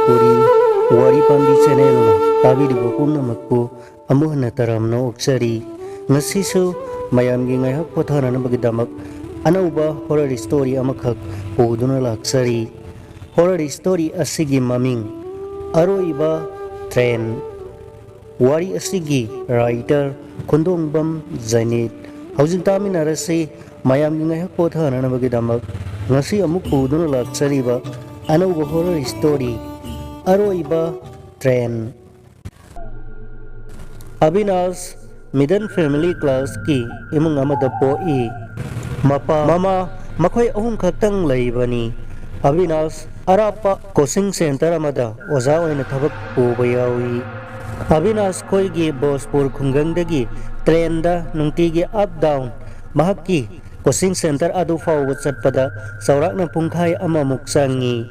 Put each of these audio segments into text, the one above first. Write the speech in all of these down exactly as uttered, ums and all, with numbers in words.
ꯃꯅꯤꯄꯨꯔꯤ ꯋꯥꯔꯤ ꯄꯥꯝꯕꯤ ꯆꯦꯅꯦꯜꯅ ꯇꯥꯕꯤꯔꯤꯕ ꯄꯨꯝꯅꯃꯛꯄꯨ ꯑꯃꯨꯛ ꯍꯟꯅ ꯇꯔꯥꯝꯅ ꯑꯣꯛꯆꯔꯤ꯫ ꯉꯁꯤꯁꯨ ꯃꯌꯥꯝꯒꯤ ꯉꯥꯏꯍꯥꯛ ꯄꯣꯊꯥꯅꯅꯕꯒꯤꯗꯃꯛ ꯑꯅꯧꯕ ꯍꯣꯔꯔ ꯁ꯭ꯇꯣꯔꯤ ꯑꯃꯈꯛ ꯄꯨꯗꯨꯅ ꯂꯥꯛꯆꯔꯤ꯫ ꯍꯣꯔꯔ ꯁ꯭ꯇꯣꯔꯤ ꯑꯁꯤꯒꯤ ꯃꯃꯤꯡ ꯑꯔꯣꯏꯕ ꯇ꯭ꯔꯦꯟ꯫ ꯋꯥꯔꯤ ꯑꯁꯤꯒꯤ ꯔꯥꯏꯇꯔ ꯈꯨꯟꯗꯣꯡꯕꯝ ꯖꯅꯤꯠ꯫ ꯍꯧꯖꯤꯛ ꯇꯥꯃꯤꯟꯅꯔꯁꯤ ꯃꯌꯥꯝꯒꯤ ꯉꯥꯏꯍꯥꯛ ꯄꯣꯊꯥꯅꯅꯕꯒꯤꯗꯃꯛ ꯉꯁꯤ ꯑꯃꯨꯛ ꯄꯨꯗꯨꯅ ꯂꯥꯛꯆꯔꯤꯕ ꯑꯅꯧꯕ ꯍꯣꯔꯔ ꯁ꯭ꯇꯣꯔꯤ ꯑꯔꯣꯏꯕ ꯇ꯭ꯔꯦꯟ꯫ ꯑꯕꯤꯅꯥꯁ ꯃꯤꯗꯜ ꯐꯦꯃꯤꯂꯤ ꯀ꯭ꯂꯥꯁꯀꯤ ꯏꯃꯨꯡ ꯑꯃꯗ ꯄꯣꯛꯏ꯫ ꯃꯄꯥ ꯃꯃꯥ ꯃꯈꯣꯏ ꯑꯍꯨꯝ ꯈꯛꯇꯪ ꯂꯩꯕꯅꯤ꯫ ꯑꯕꯤꯅꯥꯁ ꯑꯔꯥꯞꯄ ꯀꯣꯆꯤꯡ ꯁꯦꯟꯇꯔ ꯑꯃꯗ ꯑꯣꯖꯥ ꯑꯣꯏꯅ ꯊꯕꯛ ꯄꯨꯕ ꯌꯥꯎꯏ꯫ ꯑꯕꯤꯅꯥꯁ ꯈꯣꯏꯒꯤ ꯕꯣꯖꯄꯨꯔ ꯈꯨꯡꯒꯪꯗꯒꯤ ꯇ꯭ꯔꯦꯟꯗ ꯅꯨꯡꯇꯤꯒꯤ ꯑꯞ ꯗꯥꯎꯟ ꯃꯍꯥꯛꯀꯤ ꯀꯣꯆꯤꯡ ꯁꯦꯟꯇꯔ ꯑꯗꯨ ꯐꯥꯎꯕ ꯆꯠꯄꯗ ꯆꯥꯎꯔꯥꯛꯅ ꯄꯨꯡꯈꯥꯏ ꯑꯃꯃꯨꯛ ꯆꯪꯏ꯫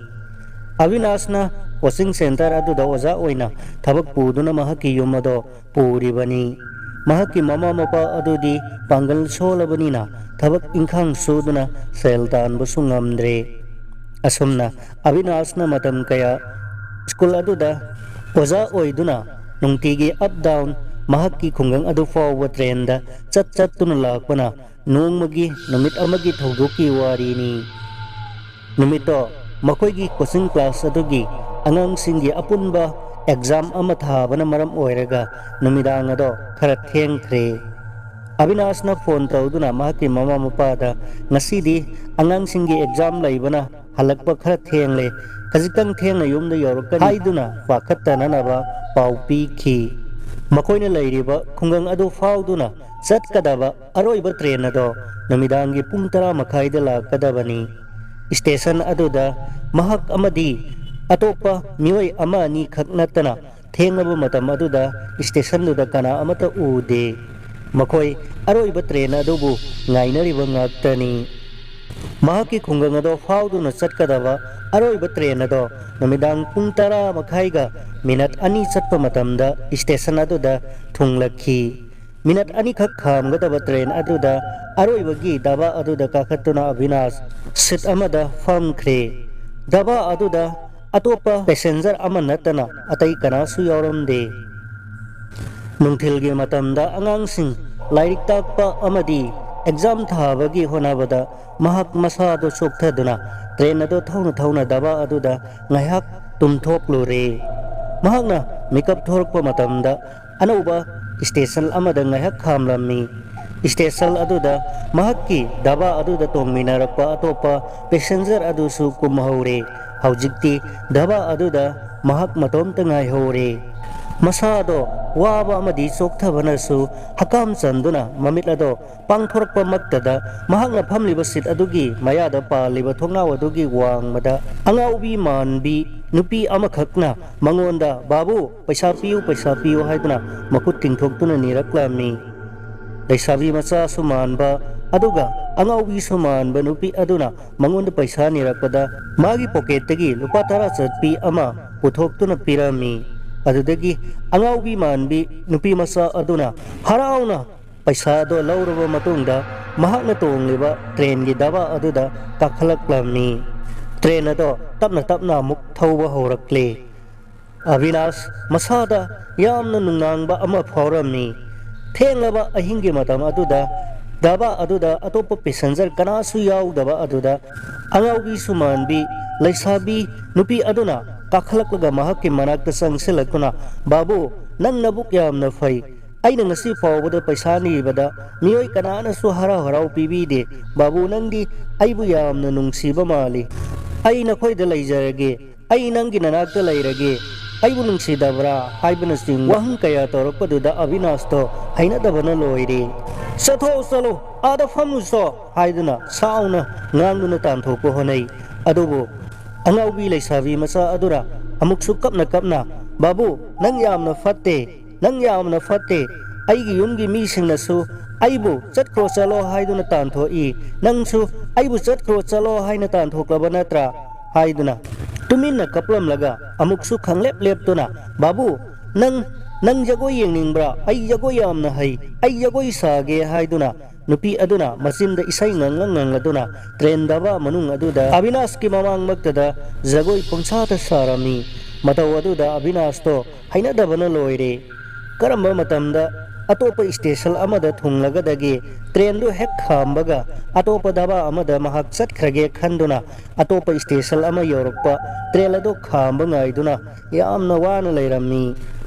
ꯑꯕꯤꯅꯥꯁꯅ ꯀꯣꯆꯤꯡ ꯁꯦꯟꯇꯔ ꯑꯗꯨꯗ ꯑꯣꯖꯥ ꯑꯣꯏꯅ ꯊꯕꯛ ꯄꯨꯗꯨꯅ ꯃꯍꯥꯛꯀꯤ ꯌꯨꯝ ꯑꯗꯣ ꯄꯨꯔꯤꯕꯅꯤ꯫ ꯃꯍꯥꯛꯀꯤ ꯃꯃꯥ ꯃꯄꯥ ꯑꯗꯨꯗꯤ ꯄꯥꯡꯒꯜ ꯁꯣꯜꯂꯕꯅꯤꯅ ꯊꯕꯛ ꯏꯪꯈꯥꯡ ꯁꯨꯗꯨꯅ ꯁꯦꯜ ꯇꯥꯟꯕꯁꯨ ꯉꯝꯗ꯭ꯔꯦ꯫ ꯑꯁꯨꯝꯅ ꯑꯕꯤꯅꯥꯁꯅ ꯃꯇꯝ ꯀꯌꯥ ꯁ꯭ꯀꯨꯜ ꯑꯗꯨꯗ ꯑꯣꯖꯥ ꯑꯣꯏꯗꯨꯅ ꯅꯨꯡꯇꯤꯒꯤ ꯑꯞ ꯗꯥꯎꯟ ꯃꯍꯥꯛꯀꯤ ꯈꯨꯡꯒꯪ ꯑꯗꯨ ꯐꯥꯎꯕ ꯇ꯭ꯔꯦꯟꯗ ꯆꯠ ꯆꯠꯇꯨꯅ ꯂꯥꯛꯄꯅ ꯅꯣꯡꯃꯒꯤ ꯅꯨꯃꯤꯠ ꯑꯃꯒꯤ ꯊꯧꯗꯣꯛꯀꯤ ꯋꯥꯔꯤꯅꯤ꯫ ꯅꯨꯃꯤꯠꯇꯣ ꯃꯈꯣꯏꯒꯤ ꯀꯣꯆꯤꯡ ꯀ꯭ꯂꯥꯁ ꯑꯗꯨꯒꯤ ꯑꯉꯥꯡꯁꯤꯡꯒꯤ ꯑꯄꯨꯟꯕ ꯑꯦꯛꯖꯥꯝ ꯑꯃ ꯊꯥꯕꯅ ꯃꯔꯝ ꯑꯣꯏꯔꯒ ꯅꯨꯃꯤꯗꯥꯡ ꯑꯗꯣ ꯈꯔ ꯊꯦꯡꯈ꯭ꯔꯦ꯫ ꯑꯕꯤꯅꯥꯁꯅ ꯐꯣꯟ ꯇꯧꯗꯨꯅ ꯃꯍꯥꯛꯀꯤ ꯃꯃꯥ ꯃꯄꯥꯗ, "ꯉꯁꯤꯗꯤ ꯑꯉꯥꯡꯁꯤꯡꯒꯤ ꯑꯦꯛꯖꯥꯝ ꯂꯩꯕꯅ ꯍꯜꯂꯛꯄ ꯈꯔ ꯊꯦꯡꯂꯦ, ꯈꯖꯤꯛꯇꯪ ꯊꯦꯡꯅ ꯌꯨꯝꯗ ꯌꯧꯔꯛꯀꯅꯤ" ꯍꯥꯏꯗꯨꯅ ꯄꯥꯈꯠꯇꯅꯅꯕ ꯄꯥꯎ ꯄꯤꯈꯤ꯫ ꯃꯈꯣꯏꯅ ꯂꯩꯔꯤꯕ ꯈꯨꯡꯒꯪ ꯑꯗꯨ ꯐꯥꯎꯗꯨꯅ ꯆꯠꯀꯗꯕ ꯑꯔꯣꯏꯕ ꯇ꯭ꯔꯦꯟ ꯑꯗꯣ ꯅꯨꯃꯤꯗꯥꯡꯒꯤ ꯄꯨꯡ ꯇꯔꯥ ꯃꯈꯥꯏꯗ ꯂꯥꯛꯀꯗꯕꯅꯤ꯫ ꯁ꯭ꯇꯦꯁꯟ ꯑꯗꯨꯗ ꯃꯍꯥꯛ ꯑꯃꯗꯤ ꯑꯇꯣꯞꯄ ꯃꯤꯑꯣꯏ ꯑꯃ ꯑꯅꯤ ꯈꯛ ꯅꯠꯇꯅ ꯊꯦꯡꯂꯕ ꯃꯇꯝ ꯑꯗꯨꯗ ꯁ꯭ꯇꯦꯁꯟꯗꯨꯗ ꯀꯅꯥ ꯑꯃꯠꯇ ꯎꯗꯦ꯫ ꯃꯈꯣꯏ ꯑꯔꯣꯏꯕ ꯇ꯭ꯔꯦꯟ ꯑꯗꯨꯕꯨ ꯉꯥꯏꯅꯔꯤꯕ ꯉꯥꯛꯇꯅꯤ꯫ ꯃꯍꯥꯛꯀꯤ ꯈꯨꯡꯒꯪ ꯑꯗꯣ ꯐꯥꯎꯗꯨꯅ ꯆꯠꯀꯗꯕ ꯑꯔꯣꯏꯕ ꯇ꯭ꯔꯦꯟ ꯑꯗꯣ ꯅꯨꯃꯤꯗꯥꯡ ꯄꯨꯡ ꯇꯔꯥ ꯃꯈꯥꯏꯒ ꯃꯤꯅꯠ ꯑꯅꯤ ꯆꯠꯄ ꯃꯇꯝꯗ ꯁ꯭ꯇꯦꯁꯟ ꯑꯗꯨꯗ ꯊꯨꯡꯂꯛꯈꯤ꯫ ꯃꯤꯅꯠ ꯑꯅꯤꯈꯛ ꯈꯥꯝꯒꯗꯕ ꯇ꯭ꯔꯦꯟ ꯑꯗꯨꯗ ꯑꯔꯣꯏꯕꯒꯤ ꯗꯕꯥ ꯑꯗꯨꯗ ꯀꯥꯈꯠꯇꯨꯅ ꯑꯕꯤꯅꯥꯁ ꯁꯤꯠ ꯑꯃꯗ ꯐꯝꯈ꯭ꯔꯦ꯫ ꯗꯕꯥ ꯑꯗꯨꯗ ꯑꯇꯣꯞꯄ passenger ꯑꯃ ꯅꯠꯇꯅ ꯑꯇꯩ ꯀꯅꯥꯁꯨ ꯌꯥꯎꯔꯝꯗꯦ꯫ ꯅꯨꯡꯊꯤꯜꯒꯤ ꯃꯇꯝꯗ ꯑꯉꯥꯡꯁꯤꯡ ꯂꯥꯏꯔꯤꯛ ꯇꯥꯛꯄ ꯑꯃꯗꯤ exam ꯊꯥꯕꯒꯤ ꯍꯣꯠꯅꯕꯗ ꯃꯍꯥꯛ ꯃꯁꯥꯗꯨ ꯆꯣꯛꯊꯗꯨꯅ train ꯑꯗꯨ ꯊꯧꯅ ꯊꯧꯅ ꯗꯥꯕꯥ ꯑꯗꯨꯗ ꯉꯥꯏꯍꯥꯛ ꯇꯨꯝꯊꯣꯛꯂꯨꯔꯦ꯫ ꯃꯍꯥꯛꯅ ꯃꯤꯀꯞ ꯊꯣꯔꯛꯄ ꯃꯇꯝꯗ ꯑꯅꯧꯕ station ꯑꯃꯗ ꯉꯥꯏꯍꯥꯛ ꯈꯥꯝꯂꯝꯃꯤ꯫ Station ꯑꯗꯨꯗ ꯃꯍꯥꯛꯀꯤ ꯗꯥꯕꯥ ꯑꯗꯨꯗ ꯇꯣꯡꯃꯤꯟꯅꯔꯛꯄ ꯑꯇꯣꯞꯄ passenger ꯑꯗꯨꯁꯨ ꯀꯨꯝꯍꯧꯔꯦ꯫ ꯍꯧꯖꯤꯛꯇꯤ ꯗꯥꯕꯥ ꯑꯗꯨꯗ ꯃꯍꯥꯛ ꯃꯇꯣꯝꯇ ꯉꯥꯏꯍꯧꯔꯦ꯫ ꯃꯁꯥꯗꯣ ꯋꯥꯕ ꯑꯃꯗꯤ ꯆꯣꯛꯊꯕꯅꯁꯨ ꯍꯀꯥꯝ ꯆꯟꯗꯨꯅ ꯃꯃꯤꯠ ꯑꯗꯣ ꯄꯥꯡꯊꯣꯔꯛꯄꯃꯛꯇꯗ ꯃꯍꯥꯛꯅ ꯐꯝꯂꯤꯕ seat ꯑꯗꯨꯒꯤ ꯃꯌꯥꯗ ꯄꯥꯜꯂꯤꯕ ꯊꯣꯡꯅꯥꯎ ꯑꯗꯨꯒꯤ ꯋꯥꯡꯃꯗ ꯑꯉꯥꯎꯕꯤ ꯃꯥꯟꯕꯤ ꯅꯨꯄꯤ ꯑꯃꯈꯛꯅ ꯃꯉꯣꯟꯗ, "ꯕꯥꯕꯨ, ꯄꯩꯁꯥ ꯄꯤꯌꯨ, ꯄꯩꯁꯥ ꯄꯤꯌꯨ" ꯍꯥꯏꯗꯨꯅ ꯃꯈꯨꯠ ꯇꯤꯡꯊꯣꯛꯇꯨꯅ ꯅꯤꯔꯛꯂꯝꯃꯤ꯫ ꯂꯩꯁꯥꯕꯤ ꯃꯆꯥꯁꯨ ꯃꯥꯟꯕ, ꯑꯗꯨꯒ ꯑꯉꯥꯎꯕꯤꯁꯨ ꯃꯥꯟꯕ ꯅꯨꯄꯤ ꯑꯗꯨꯅ ꯃꯉꯣꯟꯗ ꯄꯩꯁꯥ ꯅꯤꯔꯛꯄꯗ, ꯃꯥꯒꯤ pocketꯇꯒꯤ ꯂꯨꯄꯥ ꯇꯔꯥ ꯆꯠꯄꯤ ꯑꯃ ꯄꯨꯊꯣꯛꯇꯨꯅ ꯄꯤꯔꯝꯃꯤ꯫ ꯑꯗꯨꯗꯒꯤ ꯑꯉꯥꯎꯕꯤ ꯃꯥꯟꯕꯤ ꯅꯨꯄꯤ ꯃꯆꯥ ꯑꯗꯨꯅ ꯍꯔꯥꯎꯅ ꯄꯩꯁꯥꯗꯣ ꯂꯧꯔꯕ ꯃꯇꯨꯡꯗ, ꯃꯍꯥꯛꯅ ꯇꯣꯡꯂꯤꯕ trainꯒꯤ ꯗꯥꯕꯥ ꯑꯗꯨꯗ ꯀꯥꯈꯠꯂꯛꯂꯝꯃꯤ꯫ Train ꯑꯗꯣ ꯇꯞꯅ ꯇꯞꯅ ꯑꯃꯨꯛ ꯊꯧꯕ ꯍꯧꯔꯛꯂꯦ꯫ ꯑꯕꯤꯅꯥꯁ ꯃꯁꯥꯗ ꯌꯥꯝꯅ ꯅꯨꯡꯅꯥꯡꯕ ꯑꯃ ꯐꯥꯎꯔꯝꯃꯤ꯫ ꯊꯦꯡꯂꯕ ꯑꯍꯤꯡꯒꯤ ꯃꯇꯝ ꯑꯗꯨꯗ ꯗꯥꯕꯥ ꯑꯗꯨꯗ ꯑꯇꯣꯞꯄ passenger ꯀꯅꯥꯁꯨ ꯌꯥꯎꯗꯕ ꯑꯗꯨꯗ, ꯑꯉꯥꯎꯕꯤꯁꯨ ꯃꯥꯟꯕꯤ ꯂꯩꯁꯥꯕꯤ ꯅꯨꯄꯤ ꯑꯗꯨꯅ ꯀꯥꯈꯠꯂꯛꯂꯒ ꯃꯍꯥꯛꯀꯤ ꯃꯅꯥꯛꯇ ꯆꯪꯁꯤꯜꯂꯛꯇꯨꯅ, "ꯕꯥꯕꯨ, ꯅꯪ ꯅꯕꯨꯛ ꯌꯥꯝꯅ ꯐꯩ꯫ ꯑꯩꯅ ꯉꯁꯤ ꯐꯥꯎꯕꯗ ꯄꯩꯁꯥ ꯅꯤꯕꯗ ꯃꯤꯑꯣꯏ ꯀꯅꯥꯅꯁꯨ ꯍꯔꯥꯎ ꯍꯔꯥꯎ ꯄꯤꯕꯤꯗꯦ꯫ ꯕꯥꯕꯨ, ꯅꯪꯗꯤ ꯑꯩꯕꯨ ꯌꯥꯝꯅ ꯅꯨꯡꯁꯤꯕ ꯃꯥꯜꯂꯤ꯫ ꯑꯩ ꯅꯈꯣꯏꯗ ꯂꯩꯖꯔꯒꯦ꯫ ꯑꯩ ꯅꯪꯒꯤ ꯅꯅꯥꯛꯇ ꯂꯩꯔꯒꯦ꯫ ꯑꯩꯕꯨ ꯅꯨꯡꯁꯤꯗꯕ꯭ꯔꯥ?" ꯍꯥꯏꯕꯅꯆꯤꯡꯕ ꯋꯥꯍꯪ ꯀꯌꯥ ꯇꯧꯔꯛꯄꯗꯨꯗ ꯑꯕꯤꯅꯥꯁꯇꯣ ꯍꯩꯅꯗꯕꯅ ꯂꯣꯏꯔꯦ꯫ "ꯆꯠꯊꯣꯛ ꯆꯠꯂꯣ, ꯑꯥꯗ ꯐꯝꯃꯨ ꯆꯣ" ꯍꯥꯏꯗꯨꯅ ꯁꯥꯎꯅ ꯉꯥꯡꯗꯨꯅ ꯇꯥꯟꯊꯣꯛꯄ ꯍꯣꯠꯅꯩ꯫ ꯑꯗꯨꯕꯨ ꯑꯉꯥꯎꯕꯤ ꯂꯩꯁꯥꯕꯤ ꯃꯆꯥ ꯑꯗꯨꯅ ꯑꯃꯨꯛꯁꯨ ꯀꯞꯅ ꯀꯞꯅ, "ꯕꯥꯕꯨ, ꯅꯪ ꯌꯥꯝꯅ ꯐꯠꯇꯦ, ꯅꯪ ꯌꯥꯝꯅ ꯐꯠꯇꯦ꯫ ꯑꯩꯒꯤ ꯌꯨꯝꯒꯤ ꯃꯤꯁꯤꯡꯅꯁꯨ ꯑꯩꯕꯨ ꯆꯠꯈ꯭ꯔꯣ ꯆꯠꯂꯣ ꯍꯥꯏꯗꯨꯅ ꯇꯥꯟꯊꯣꯛꯏ꯫ ꯅꯪꯁꯨ ꯑꯩꯕꯨ ꯆꯠꯈ꯭ꯔꯣ ꯆꯠꯂꯣ ꯍꯥꯏꯅ ꯇꯥꯟꯊꯣꯛꯂꯕ ꯅꯠꯇ꯭ꯔꯥ?" ꯍꯥꯏꯗꯨꯅ ꯇꯨꯃꯤꯟꯅ ꯀꯞꯂꯝꯂꯒ ꯑꯃꯨꯛꯁꯨ ꯈꯪꯂꯦꯞ ꯂꯦꯞꯇꯨꯅ, "ꯕꯥꯕꯨ, ꯅꯪ, ꯅꯪ ꯖꯒꯣꯏ ꯌꯦꯡꯅꯤꯡꯕ꯭ꯔꯥ? ꯑꯩ ꯖꯒꯣꯏ ꯌꯥꯝꯅ ꯍꯩ꯫ ꯑꯩ ꯖꯒꯣꯏ ꯁꯥꯒꯦ" ꯍꯥꯏꯗꯨꯅ ꯅꯨꯄꯤ ꯑꯗꯨꯅ ꯃꯆꯤꯟꯗ ꯏꯁꯩ ꯉꯪꯂ ꯉꯪꯂꯗꯨꯅ ꯇ꯭ꯔꯦꯟ ꯗꯕꯥ ꯃꯅꯨꯡ ꯑꯗꯨꯗ ꯑꯕꯤꯅꯥꯁꯀꯤ ꯃꯃꯥꯡꯃꯛꯇꯗ ꯖꯒꯣꯏ ꯄꯪꯁꯥꯗ ꯁꯥꯔꯝꯃꯤ꯫ ꯃꯇꯧ ꯑꯗꯨꯗ ꯑꯕꯤꯅꯥꯁꯇꯣ ꯍꯩꯅꯗꯕꯅ ꯂꯣꯏꯔꯦ꯫ ꯀꯔꯝꯕ ꯃꯇꯝꯗ ꯑꯇꯣꯞꯄ ꯁ꯭ꯇꯦꯁꯟ ꯑꯃꯗ ꯊꯨꯡꯂꯒꯗꯒꯦ? ꯇ꯭ꯔꯦꯟꯗꯨ ꯍꯦꯛ ꯈꯥꯝꯕꯒ ꯑꯇꯣꯞꯄ ꯗꯕꯥ ꯑꯃꯗ ꯃꯍꯥꯛ ꯆꯠꯈ꯭ꯔꯒꯦ ꯈꯟꯗꯨꯅ ꯑꯇꯣꯞꯄ ꯁ꯭ꯇꯦꯁꯟ ꯑꯃ ꯌꯧꯔꯛꯄ ꯇ꯭ꯔꯦꯟ ꯑꯗꯨ ꯈꯥꯝꯕ ꯉꯥꯏꯗꯨꯅ ꯌꯥꯝꯅ ꯋꯥꯅ ꯂꯩꯔꯝꯃꯤ꯫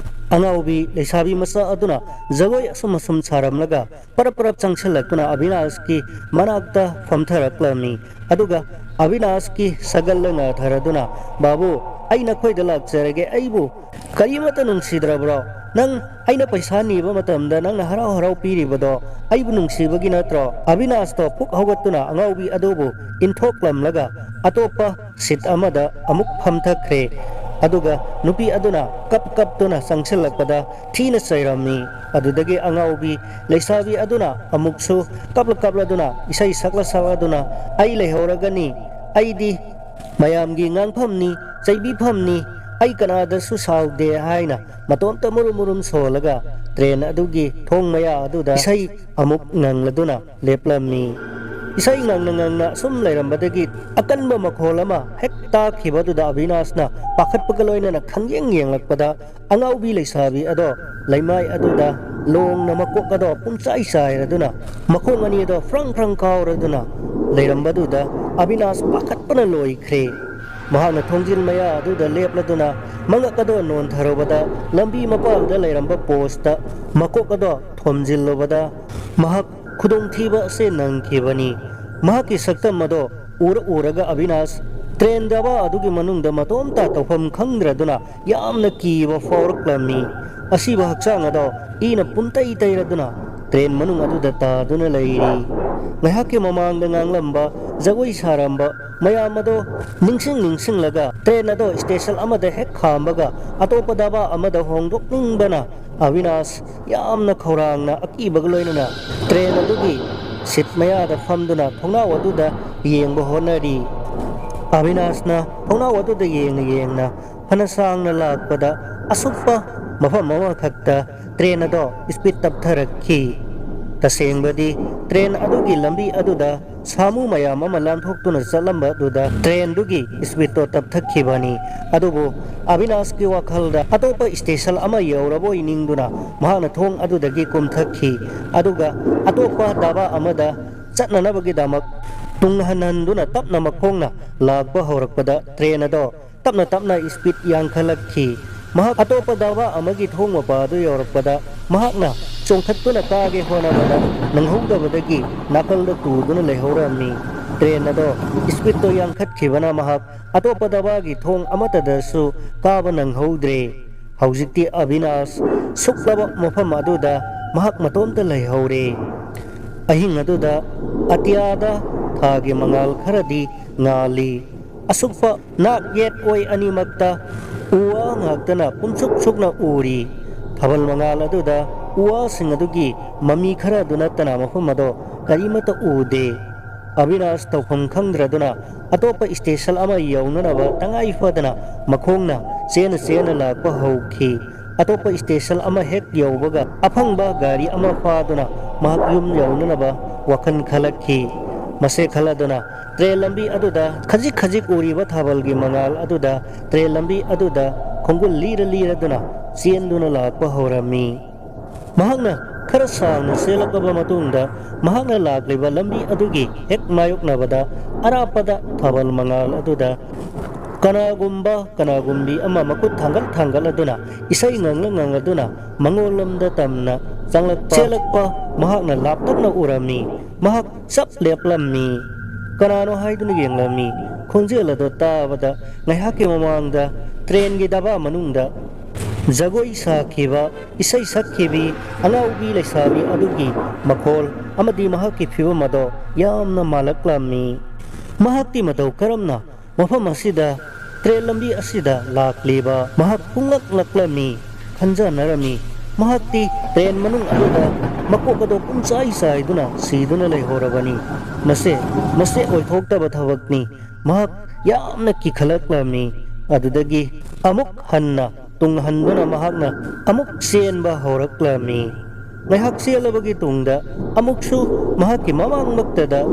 ꯑꯉꯥꯎꯕꯤ ꯂꯩꯁꯥꯕꯤ ꯃꯆꯥ ꯑꯗꯨꯅ ꯖꯒꯣꯏ ꯑꯁꯨꯝ ꯑꯁꯨꯝ ꯁꯥꯔꯝꯂꯒ ꯄꯔꯞ ꯄꯔꯞ ꯆꯪꯁꯤꯜꯂꯛꯇꯨꯅ ꯑꯕꯤꯅꯥꯁꯀꯤ ꯃꯅꯥꯛꯇ ꯐꯝꯊꯔꯛꯂꯝꯃꯤ꯫ ꯑꯗꯨꯒ ꯑꯕꯤꯅꯥꯁꯀꯤ ꯁꯒꯜꯗ ꯉꯥꯊꯔꯗꯨꯅ, "ꯕꯥꯕꯨ, ꯑꯩ ꯅꯈꯣꯏꯗ ꯂꯥꯛꯆꯔꯒꯦ, ꯑꯩꯕꯨ ꯀꯔꯤꯃꯠꯇ ꯅꯨꯡꯁꯤꯗ꯭ꯔꯕ꯭ꯔꯣ? ꯅꯪ ꯑꯩꯅ ꯄꯩꯁꯥ ꯅꯤꯕ ꯃꯇꯝꯗ ꯅꯪꯅ ꯍꯔꯥꯎ ꯍꯔꯥꯎ ꯄꯤꯔꯤꯕꯗꯣ ꯑꯩꯕꯨ ꯅꯨꯡꯁꯤꯕꯒꯤ ꯅꯠꯇ꯭ꯔꯣ?" ꯑꯕꯤꯅꯥꯁꯇꯣ ꯐꯨꯛ ꯍꯧꯒꯠꯇꯨꯅ ꯑꯉꯥꯎꯕꯤ ꯑꯗꯨꯕꯨ ꯏꯟꯊꯣꯛꯂꯝꯂꯒ ꯑꯇꯣꯞꯄ ꯁꯤꯠ ꯑꯃꯗ ꯑꯃꯨꯛ ꯐꯝꯊꯈ꯭ꯔꯦ꯫ ꯑꯗꯨꯒ ꯅꯨꯄꯤ ꯑꯗꯨꯅ ꯀꯞ ꯀꯞꯇꯨꯅ ꯆꯪꯁꯤꯜꯂꯛꯄꯗ ꯊꯤꯅ ꯆꯩꯔꯝꯃꯤ꯫ ꯑꯗꯨꯗꯒꯤ ꯑꯉꯥꯎꯕꯤ ꯂꯩꯁꯥꯕꯤ ꯑꯗꯨꯅ ꯑꯃꯨꯛꯁꯨ ꯀꯞꯂ ꯀꯞꯂꯗꯨꯅ ꯏꯁꯩ ꯁꯛꯂ ꯁꯛꯂꯗꯨꯅ, "ꯑꯩ ꯂꯩꯍꯧꯔꯒꯅꯤ, ꯑꯩꯗꯤ ꯃꯌꯥꯝꯒꯤ ꯉꯥꯡꯐꯝꯅꯤ, ꯆꯩꯕꯤꯐꯝꯅꯤ, ꯑꯩ ꯀꯅꯥꯗꯁꯨ ꯁꯥꯎꯗꯦ" ꯍꯥꯏꯅ ꯃꯇꯣꯝꯇ ꯃꯨꯔꯨꯝ ꯃꯨꯔꯨꯝ ꯁꯣꯜꯂꯒ ꯇ꯭ꯔꯦꯟ ꯑꯗꯨꯒꯤ ꯊꯣꯡ ꯃꯌꯥ ꯑꯗꯨꯗ ꯏꯁꯩ ꯑꯃꯨꯛ ꯉꯪꯂꯗꯨꯅ ꯂꯦꯞꯂꯝꯃꯤ꯫ ꯏꯁꯩ ꯉꯪꯅ ꯉꯪꯅ ꯑꯁꯨꯝ ꯂꯩꯔꯝꯕꯗꯒꯤ ꯑꯀꯟꯕ ꯃꯈꯣꯜ ꯑꯃ ꯍꯦꯛ ꯇꯥꯈꯤꯕꯗꯨꯗ ꯑꯕꯤꯅꯥꯁꯅ ꯄꯥꯈꯠꯄꯒ ꯂꯣꯏꯅꯅ ꯈꯪꯌꯦꯡ ꯌꯦꯡꯂꯛꯄꯗ ꯑꯉꯥꯎꯕꯤ ꯂꯩꯁꯥꯕꯤ ꯑꯗꯣ ꯂꯩꯃꯥꯏ ꯑꯗꯨꯗ ꯂꯣꯡꯅ ꯃꯀꯣꯛ ꯑꯗꯣ ꯄꯨꯡꯆꯥꯏ ꯆꯥꯏꯔꯗꯨꯅ ꯃꯈꯣꯡ ꯑꯅꯤ ꯑꯗꯣ ꯐ꯭ꯔꯪ ꯐ꯭ꯔꯪ ꯀꯥꯎꯔꯗꯨꯅ ꯂꯩꯔꯝꯕꯗꯨꯗ ꯑꯕꯤꯅꯥꯁ ꯄꯥꯈꯠꯄꯅ ꯂꯣꯏꯈ꯭ꯔꯦ꯫ ꯃꯍꯥꯛꯅ ꯊꯣꯡꯖꯤꯜ ꯃꯌꯥ ꯑꯗꯨꯗ ꯂꯦꯞꯂꯗꯨꯅ ꯃꯉꯛ ꯑꯗꯣ ꯅꯣꯟꯊꯔꯨꯕꯗ ꯂꯝꯕꯤ ꯃꯄꯥꯜꯗ ꯂꯩꯔꯝꯕ ꯄꯣꯁꯇ ꯃꯀꯣꯛ ꯑꯗꯣ ꯊꯣꯝꯖꯤꯜꯂꯨꯕꯗ ꯃꯍꯥꯛ ꯈꯨꯗꯣꯡꯊꯤꯕ ꯑꯁꯤ ꯅꯪꯈꯤꯕꯅꯤ꯫ ꯃꯍꯥꯛꯀꯤ ꯁꯛꯇꯝ ꯑꯗꯣ ꯎꯔ ꯎꯔꯒ ꯑꯕꯤꯅꯥꯁ ꯇ꯭ꯔꯦꯟ ꯗꯕꯥ ꯑꯗꯨꯒꯤ ꯃꯅꯨꯡꯗ ꯃꯇꯣꯝꯇ ꯇꯧꯐꯝ ꯈꯪꯗ꯭ꯔꯗꯨꯅ ꯌꯥꯝꯅ ꯀꯤꯕ ꯐꯥꯎꯔꯛꯂꯝꯃꯤ꯫ ꯑꯁꯤꯕ ꯍꯛꯆꯥꯡ ꯑꯗꯣ ꯏꯅ ꯄꯨꯝꯇꯩ ꯇꯩꯔꯗꯨꯅ ꯇ꯭ꯔꯦꯟ ꯃꯅꯨꯡ ꯑꯗꯨꯗ ꯇꯥꯗꯨꯅ ꯂꯩꯔꯤ꯫ ꯉꯥꯏꯍꯥꯛꯀꯤ ꯃꯃꯥꯡꯗ ꯉꯥꯡꯂꯝꯕ, ꯖꯒꯣꯏ ꯁꯥꯔꯝꯕ ꯃꯌꯥꯝ ꯑꯗꯣ ꯅꯤꯡꯁꯤꯡ ꯅꯤꯡꯁꯤꯡꯂꯒ ꯇ꯭ꯔꯦꯟ ꯑꯗꯣ ꯁ꯭ꯇꯦꯁꯟ ꯑꯃꯗ ꯍꯦꯛ ꯈꯥꯝꯕꯒ ꯑꯇꯣꯞꯄ ꯗꯕꯥ ꯑꯃꯗ ꯍꯣꯡꯗꯣꯛꯅꯤꯡꯕꯅ ꯑꯕꯤꯅꯥꯁ ꯌꯥꯝꯅ ꯈꯧꯔꯥꯡꯅ ꯑꯀꯤꯕꯒ ꯂꯣꯏꯅꯅ ꯇ꯭ꯔꯦꯟ ꯑꯗꯨꯒꯤ ꯁꯤꯠ ꯃꯌꯥꯗ ꯐꯝꯗꯨꯅ ꯊꯣꯡꯅꯥꯎ ꯑꯗꯨꯗ ꯌꯦꯡꯕ ꯍꯣꯠꯅꯔꯤ꯫ ꯑꯕꯤꯅꯥꯁꯅ ꯊꯣꯡꯅꯥꯎ ꯑꯗꯨꯗ ꯌꯦꯡꯅ ꯌꯦꯡꯅ ꯐꯅ ꯁꯥꯡꯅ ꯂꯥꯛꯄꯗ ꯑꯁꯨꯛꯄ ꯃꯐꯝ ꯑꯃꯈꯛꯇ ꯇ꯭ꯔꯦꯟ ꯑꯗꯣ ꯁ꯭ꯄꯤꯗ ꯇꯞꯊꯔꯛꯈꯤ꯫ ꯇꯁꯦꯡꯕꯗꯤ ꯇ꯭ꯔꯦꯟ ꯑꯗꯨꯒꯤ ꯂꯝꯕꯤ ꯑꯗꯨꯗ ꯁꯥꯃꯨ ꯃꯌꯥꯝ ꯑꯃ ꯂꯥꯟꯊꯣꯛꯇꯨꯅ ꯆꯠꯂꯝꯕ ꯑꯗꯨꯗ ꯇ꯭ꯔꯦꯟꯗꯨꯒꯤ ꯁ꯭ꯄꯤꯗꯇꯣ ꯇꯞꯊꯈꯤꯕꯅꯤ꯫ ꯑꯗꯨꯕꯨ ꯑꯕꯤꯅꯥꯁꯀꯤ ꯋꯥꯈꯜꯗ ꯑꯇꯣꯞꯄ ꯁ꯭ꯇꯦꯁꯟ ꯑꯃ ꯌꯧꯔꯕꯣꯏ ꯅꯤꯡꯗꯨꯅ ꯃꯍꯥꯛꯅ ꯊꯣꯡ ꯑꯗꯨꯗꯒꯤ ꯀꯨꯝꯊꯈꯤ꯫ ꯑꯗꯨꯒ ꯑꯇꯣꯞꯄ ꯗꯥꯕꯥ ꯑꯃꯗ ꯆꯠꯅꯅꯕꯒꯤꯗꯃꯛ ꯇꯨꯡ ꯍꯟꯍꯟꯗꯨꯅ ꯇꯞꯅ ꯃꯈꯣꯡꯅ ꯂꯥꯛꯄ ꯍꯧꯔꯛꯄꯗ ꯇ꯭ꯔꯦꯟ ꯑꯗꯣ ꯇꯞꯅ ꯇꯞꯅ ꯁ꯭ꯄꯤꯗ ꯌꯥꯡꯈꯠꯂꯛꯈꯤ꯫ ꯃꯍꯥꯛ ꯑꯇꯣꯞꯄ ꯗꯥꯕꯥ ꯑꯃꯒꯤ ꯊꯣꯡ ꯃꯄꯥ ꯑꯗꯨ ꯌꯧꯔꯛꯄꯗ ꯃꯍꯥꯛꯅ ꯆꯣꯡꯊꯠꯇꯨꯅ ꯀꯥꯒꯦ ꯍꯣꯠꯅꯕꯗ ꯅꯪꯍꯧꯗꯕꯗꯒꯤ ꯅꯥꯀꯜꯗ ꯇꯨꯗꯨꯅ ꯂꯩꯍꯧꯔꯝꯃꯤ꯫ ꯇ꯭ꯔꯦꯟ ꯑꯗꯣ ꯁ꯭ꯄꯤꯗꯇꯣ ꯌꯥꯡꯈꯠꯈꯤꯕꯅ ꯃꯍꯥꯛ ꯑꯇꯣꯞꯄ ꯗꯥꯕꯥꯒꯤ ꯊꯣꯡ ꯑꯃꯠꯇꯗꯁꯨ ꯀꯥꯕ ꯅꯪꯍꯧꯗ꯭ꯔꯦ꯫ ꯍꯧꯖꯤꯛꯇꯤ ꯑꯕꯤꯅꯥꯁ ꯁꯨꯛꯂꯕ ꯃꯐꯝ ꯑꯗꯨꯗ ꯃꯍꯥꯛ ꯃꯇꯣꯝꯇ ꯂꯩꯍꯧꯔꯦ꯫ ꯑꯍꯤꯡ ꯑꯗꯨꯗ ꯑꯇꯤꯌꯥꯗ ꯊꯥꯒꯤ ꯃꯉꯥꯜ ꯈꯔꯗꯤ ꯉꯥꯜꯂꯤ꯫ ꯑꯁꯨꯛꯄ ꯅꯥꯛ ꯌꯦꯠ ꯑꯣꯏ ꯑꯅꯤꯃꯛꯇ ꯎ ꯋꯥ ꯉꯥꯛꯇꯅ ꯄꯨꯝꯁꯨꯛ ꯁꯨꯛꯅ ꯎꯔꯤ꯫ ꯊꯥꯕꯜ ꯃꯉꯥꯜ ꯑꯗꯨꯗ ꯎ ꯋꯥꯁꯤꯡ ꯑꯗꯨꯒꯤ ꯃꯃꯤ ꯈꯔ ꯑꯗꯨ ꯅꯠꯇꯅ ꯃꯐꯝ ꯑꯗꯣ ꯀꯔꯤꯃꯠꯇ ꯎꯗꯦ꯫ ꯑꯕꯤꯅꯥꯁ ꯇꯧꯐꯝ ꯈꯪꯗ꯭ꯔꯗꯨꯅ ꯑꯇꯣꯞꯄ ꯁ꯭ꯇꯦꯁꯟ ꯑꯃ ꯌꯧꯅꯅꯕ ꯇꯉꯥꯏ ꯐꯗꯅ ꯃꯈꯣꯡꯅ ꯆꯦꯟꯅ ꯆꯦꯟꯅ ꯂꯥꯛꯄ ꯍꯧꯈꯤ꯫ ꯑꯇꯣꯞꯄ ꯁ꯭ꯇꯦꯁꯟ ꯑꯃ ꯍꯦꯛ ꯌꯧꯕꯒ ꯑꯐꯪꯕ ꯒꯥꯔꯤ ꯑꯃ ꯐꯥꯗꯨꯅ ꯃꯍꯥꯛ ꯌꯨꯝ ꯌꯧꯅꯅꯕ ꯋꯥꯈꯜ ꯈꯜꯂꯛꯈꯤ꯫ ꯃꯁꯦ ꯈꯜꯂꯗꯨꯅ ꯇ꯭ꯔꯦꯟ ꯂꯝꯕꯤ ꯑꯗꯨꯗ ꯈꯖꯤꯛ ꯈꯖꯤꯛ ꯎꯔꯤꯕ ꯊꯥꯕꯜꯒꯤ ꯃꯉꯥꯜ ꯑꯗꯨꯗ ꯇ꯭ꯔꯦꯟ ꯂꯝꯕꯤ ꯑꯗꯨꯗ ꯈꯣꯡꯒꯨꯜ ꯂꯤꯔ ꯂꯤꯔꯗꯨꯅ ꯆꯦꯟꯗꯨꯅ ꯂꯥꯛꯄ ꯍꯧꯔꯝꯃꯤ꯫ ꯃꯍꯥꯛꯅ ꯈꯔ ꯁꯥꯡꯅ ꯆꯦꯜꯂꯛꯂꯕ ꯃꯇꯨꯡꯗ ꯃꯍꯥꯛꯅ ꯂꯥꯛꯂꯤꯕ ꯂꯝꯕꯤ ꯑꯗꯨꯒꯤ ꯍꯦꯛ ꯃꯥꯌꯣꯛꯅꯕꯗ ꯑꯔꯥꯞꯄꯗ ꯊꯥꯕꯜ ꯃꯉꯥꯜ ꯑꯗꯨꯗ ꯀꯅꯥꯒꯨꯝꯕ ꯀꯅꯥꯒꯨꯝꯕꯤ ꯑꯃ ꯃꯈꯨꯠ ꯊꯥꯡꯒꯠ ꯊꯥꯡꯒꯠꯂꯗꯨꯅ ꯏꯁꯩ ꯉꯪꯂ ꯉꯪꯂꯗꯨꯅ ꯃꯉꯣꯟꯂꯣꯝꯗ ꯇꯝꯅ ꯆꯪꯂꯛꯄ ꯆꯦꯜꯂꯛꯄ ꯃꯍꯥꯛꯅ ꯂꯥꯞꯇꯛꯅ ꯎꯔꯝꯃꯤ꯫ ꯃꯍꯥꯛ ꯆꯞ ꯂꯦꯞꯂꯝꯃꯤ꯫ ꯀꯅꯥꯅꯣ ꯍꯥꯏꯗꯨꯅ ꯌꯦꯡꯂꯝꯃꯤ꯫ ꯈꯣꯟꯖꯦꯜ ꯑꯗꯨ ꯇꯥꯕꯗ ꯉꯥꯏꯍꯥꯛꯀꯤ ꯃꯃꯥꯡꯗ ꯇ꯭ꯔꯦꯟꯒꯤ ꯗꯕꯥ ꯃꯅꯨꯡꯗ ꯖꯒꯣꯏ ꯁꯥꯈꯤꯕ, ꯏꯁꯩ ꯁꯛꯈꯤꯕꯤ ꯑꯉꯥꯎꯕꯤ ꯂꯩꯁꯥꯕꯤ ꯑꯗꯨꯒꯤ ꯃꯈꯣꯜ ꯑꯃꯗꯤ ꯃꯍꯥꯛꯀꯤ ꯐꯤꯕꯝ ꯑꯗꯣ ꯌꯥꯝꯅ ꯃꯥꯜꯂꯛꯂꯝꯃꯤ꯫ ꯃꯍꯥꯛꯇꯤ ꯃꯇꯧ ꯀꯔꯝꯅ ꯃꯐꯝ ꯑꯁꯤꯗ, ꯇ꯭ꯔꯦꯟ ꯂꯝꯕꯤ ꯑꯁꯤꯗ ꯂꯥꯛꯂꯤꯕ? ꯃꯍꯥꯛ ꯄꯨꯡꯂꯛ ꯂꯛꯂꯝꯃꯤ, ꯈꯟꯖꯅꯔꯝꯃꯤ꯫ ꯃꯍꯥꯛꯇꯤ ꯇ꯭ꯔꯦꯟ ꯃꯅꯨꯡ ꯑꯗꯨꯗ ꯃꯀꯣꯛ ꯑꯗꯣ ꯄꯨꯝꯆꯥꯏ ꯆꯥꯏꯗꯨꯅ ꯁꯤꯗꯨꯅ ꯂꯩꯍꯧꯔꯕꯅꯤ꯫ ꯃꯁꯦ, ꯃꯁꯦ ꯑꯣꯏꯊꯣꯛꯇꯕ ꯊꯕꯛꯅꯤ꯫ ꯃꯍꯥꯛ ꯌꯥꯝꯅ ꯀꯤꯈꯠꯂꯛꯂꯝꯃꯤ꯫ ꯑꯗꯨꯗꯒꯤ ꯑꯃꯨꯛ ꯍꯟꯅ ꯇꯨꯡ ꯍꯟꯗꯨꯅ ꯃꯍꯥꯛꯅ ꯑꯃꯨꯛ ꯆꯦꯟꯕ ꯍꯧꯔꯛꯂꯝꯃꯤ꯫ ꯉꯥꯏꯍꯥꯛ ꯆꯦꯜꯂꯕꯒꯤ ꯇꯨꯡꯗ ꯑꯃꯨꯛꯁꯨ ꯃꯍꯥꯛꯀꯤ ꯃꯃꯥꯡꯃꯛꯇꯗ